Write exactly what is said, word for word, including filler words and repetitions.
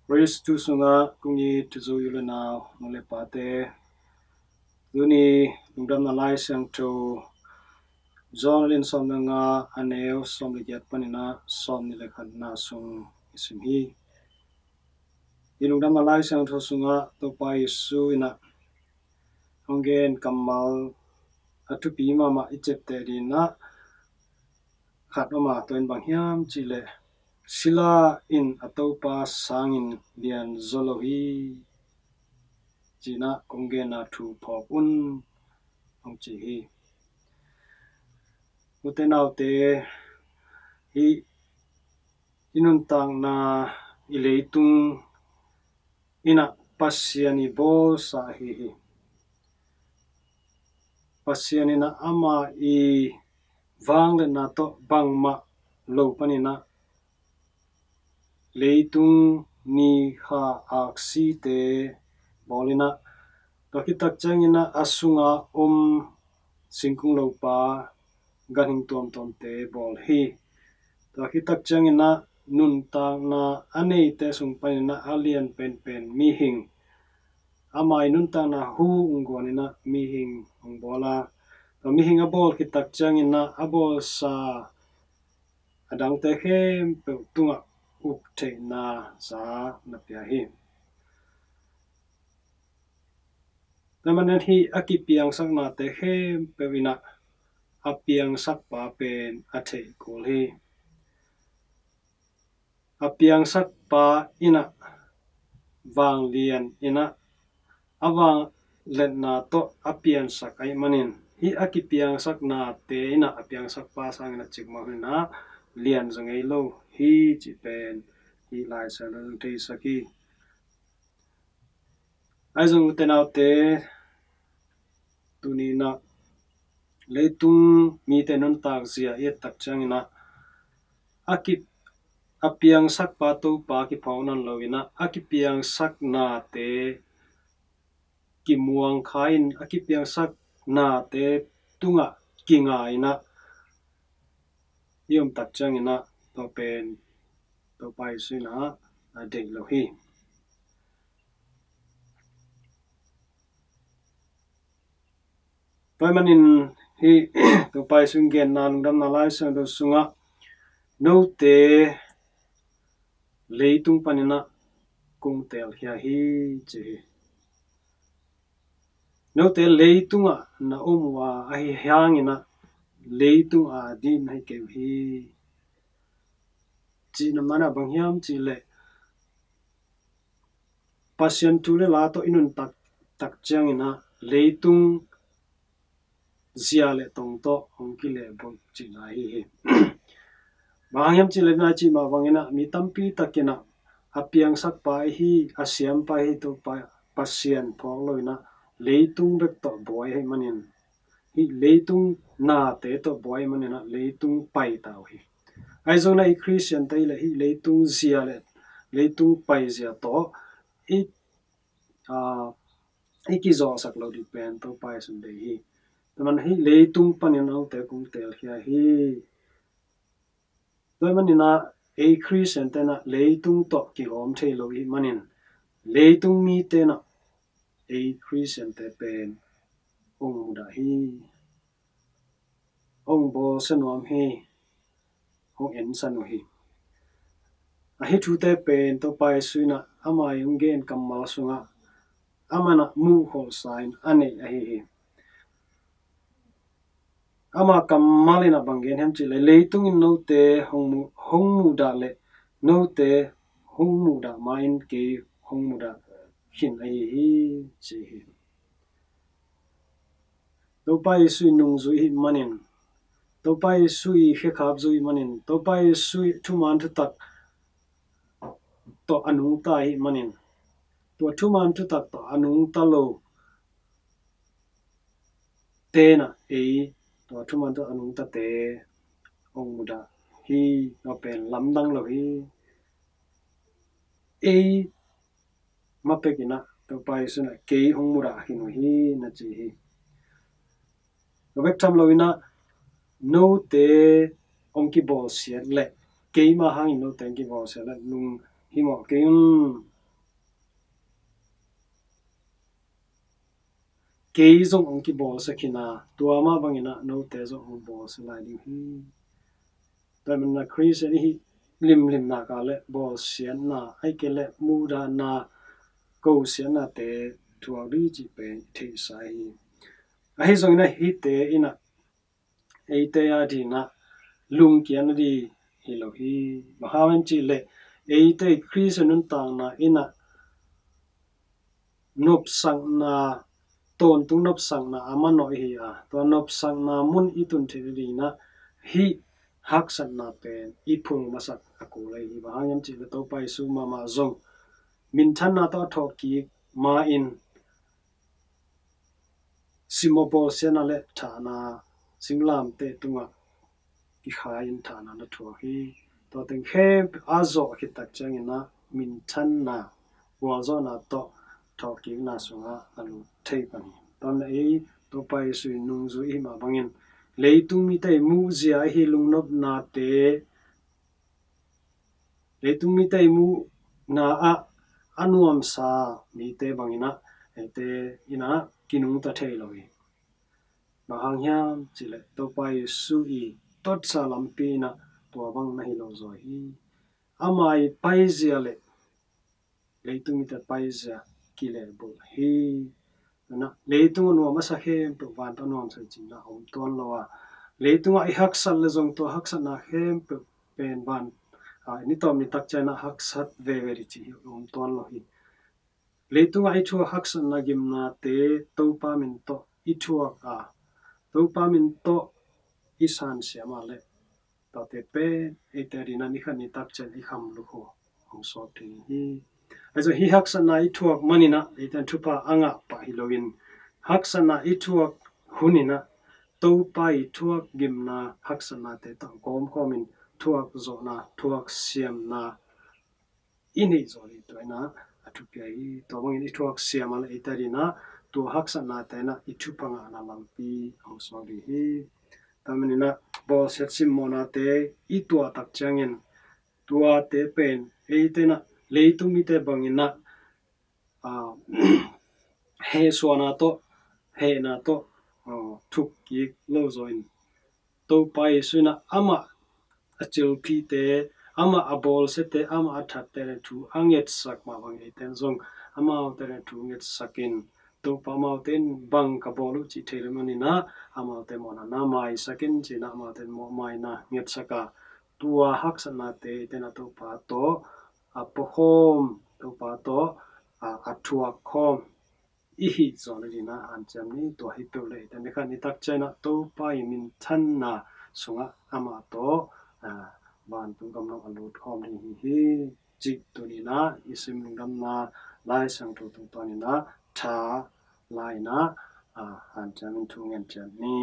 Khrist Jesuh sungah kong it u le nau, nu le pate, tuni lungdamna Lai Siangtho John a lian sawm le nga, a neu sawm le giat panin ah sawm nih le khatna sung i sim hi. Hih lungdamna Lai Siangtho sungah Topa Jesuh in ah hong gen kammal a thupi mahmah i ciapteh dingin ah khat om a, tua in bang hiam cih leh, sila in a topa sangin lianzaw lo hi, ci-in ah kong genna thu phawk un, hong ci hi. U te nau te, hih i nuntakna, i leitung in ah Pasian i bawlsa ahi hi. Pasian in ah ama i vangliatna tawh bangmah lo panin ah leitung, ni, kha, aksite bawl in ah, tua khit tak ciangin ah a sunga om singkung lopa, ganhing tuamtuamte bawl hi. Tua khit tak ciangin ah nuntakna a neite sung panin ah a lian penpen mihing, ama i nuntakna hu hong guan in ah mihing hong bawl a, tua mihing a bawl khit tak ciangin ah a bawlsa a dangte khempeuh tungah uk theihna za na pia hi. Tua manin hih a kipiangsaknate khempeuh in ah a piangsakpa pen a theih kul hi. A piangsakpa in ah vanglian in ah a vangliatna tawh a piansak ahih manin, hih a kipiangsaknate in ah a piangsakpa sangin a cikmah in ah lianzaw ngei lo hi cih pen hih Lai Siangtho in hong theisak hi. Ahi zong u te nau te, tuni in ah leitung mite nuntak zia i et tak ciangin ah a ki, a piangsakpa Topa kiphawk nawn lo in ah a kipiangsaknate kimuang kha in, a kipiangsaknate tungah kinga in ah i om tak ciangin ah tua pen Topa Jesuh in ah a deih lo hi. Tua ahih manin hih Topa Jesuh in genna lungdamna Lai Siangtho sungah, note leitung panin ah kong telkhia hi, ci hi. Note leitungah na om uh a, ahi hangin ah leitung ading na hi kei uh hi, cih na man ah bang hiam cih leh, Pasian thu le la tawh i nuntak tak ciangin ah leitung zia le tong tawh hong kilehbulh cihna ahi hi. Bang hang hiam cih leh, na cih mah bangin ah mi tampi takin ah a piangsakpa ahi, a siampa ahi Topa Pasian phawk lo in ah leitung bek tawh buai ahih manin, hih leitung nate tawh buai ahih manin ah leitung paita uh hi. Ahi zongin ah i Khristiante leh hih leitung zia le leitung paizia tawh i, aa, i kizawhsak loh ding pen Topa Jesuh in deih hi. Tua manin hih leitung panin note kong telkhia hi. Tua ahih manin ah ei Khristiante in ah leitung tawh kigawm thei lo ahih manin, leitung mite in ah ei Khristiante pen hong mudah hi, hong bawlsia nuam hi, hong ensan uh hi. Ahi thute pen Topa Jesuh in ah ama i hong gen kammal sungah, aman ah muhkholhsa in a neih ahi hi. Ama kammal in ah bang gen hiam cih leh, leitung in note hong mu, hong mudah leh, note hong mudah ma-in kei hong mudah khin ahi hi, ci hi. Topa Jesuh i nungzui ahih manin, Topa Jesuh i khekhap zui ahih manin, Topa Jesuh i thuman thutak tawh a nungta ahih manin, tua thuman thutak tawh a nungta lo te in ah ei, tua thuman tawh a nungtate hong mudah hi. Tua pen lamdang lo hi. Ei ma pek in ah Topa Jesuh in ah kei hong mudah khin uh hi, na ci hi. Tua bek tham lo in ah note hong kibawlsiat leh, keima hangin note hong kibawlsiat leh lunghimawh kei un, kei zong hong kibawlsia khin a, tua mah bangin ah note zong hong bawlsia lai ding hi. Tua manin ah Khristian i hih limlim nak leh bawlsiatna, ahih kei leh muhdahna, kosiatnate thuak ding cih pen i theihsa hi. Ahi zongin ah hihte in ah eite adingin ah lungkiatna ding hi lo hi. Bang hang hiam cih leh eite Khristian nuntakna in ah nopsakna, tawntung nopsakna a manawh i hi a, tua nopsakna mun i tun theihna dingin ah hih haksatna pen i phul masak a kul ahi hi. Bang hang hiam cih leh Topa Jesu mahmah zong minthanna tawh a thawhkik ma-in simmawh bawlsiatna leh thahna singlamteh tungah kikhai-in thahna na thuak hi. Tua teng khempeuh a zawh khit tak ciangin ah minthanna, gualzawhna tawh thawhkikna sungah a lut thei pan hi. Tua manin ei Topa Jesu i nungzui i hih mah bangin leitung mite i muhzia ahi lungnopnate, leitung mite i muhna ah a nuamsa mite bangin ah eite in ah kinungta thei lo hi. Bang hang hiam cih leh Topa Jesu i totsa lampi in ah tua bang na hi lo zaw hi. Ama i paizia leh leitung mite paizia kilehbulh hi. Tua in ah leitung a nuam a sa khempeuh van tawh a nuamsa hi cihna om tuan lo a, leitungah i haksat leh zong tua haksatna khempeuh pen van, a, ni tawp ni tak ciangin ah haksat veve ding cih hi om tuan lo hi. Leitungah i thuak haksatna gimnate Topa min tawh i thuak a, Topa min tawh i sansiam a leh tuate pen eite adingin ah ni khat ni tak ciang i kham lukhu hong sawt ding hi. Ahi zong hih haksatna i thuak manin ah eite in thupha a ngah pah hi loin, haksatna i thuak hunin ah Topa i thuak gimna haksatnate tawh gawmkhawmin thuak zawhna, thuak siamna i neih zawh ding tua in ah a thupi hi. Tua bangin i thuak siam a leh eite adingin ah tua haksatnate in ah i thupha ngahna lampi hong suak ding hi. Tua manin ah bawlsiat simmawhnate i tuah tak ciangin tuate pen eite in ah leitung mite bangin ah, a, hehsuahna tawh, hehna tawh, a, thuk kik lo zaw in, Topa Jesu in ah amah a cilphite, amah a bawlsiate, amah a thatte adingin thu a ngetsak mah bang eite in zong amaute adingin thu ngetsakin, Topa amaute in bang ka bawl uh cih thei leh manin ah amaute mawhna na maisak in ci-in ah amaute in mawhmaina ngetsak a, tua haksatnate eite in ah Topa tawh a puakhawm, Topa tawh a, a thuakkhawm i hih zawh nadingin ah hanciam ni. Tua hi peuh leh eite in ni khat ni tak ciangin ah Topa i minthanna sungah amah tawh, a, vantung gam nong a lutkhawm ding hi hi. Cih tuni in ah i sim lungdamna Lai Siangtho tungtawnin ah tha la-in ah, a, hanciamin thu ngen ciat ni.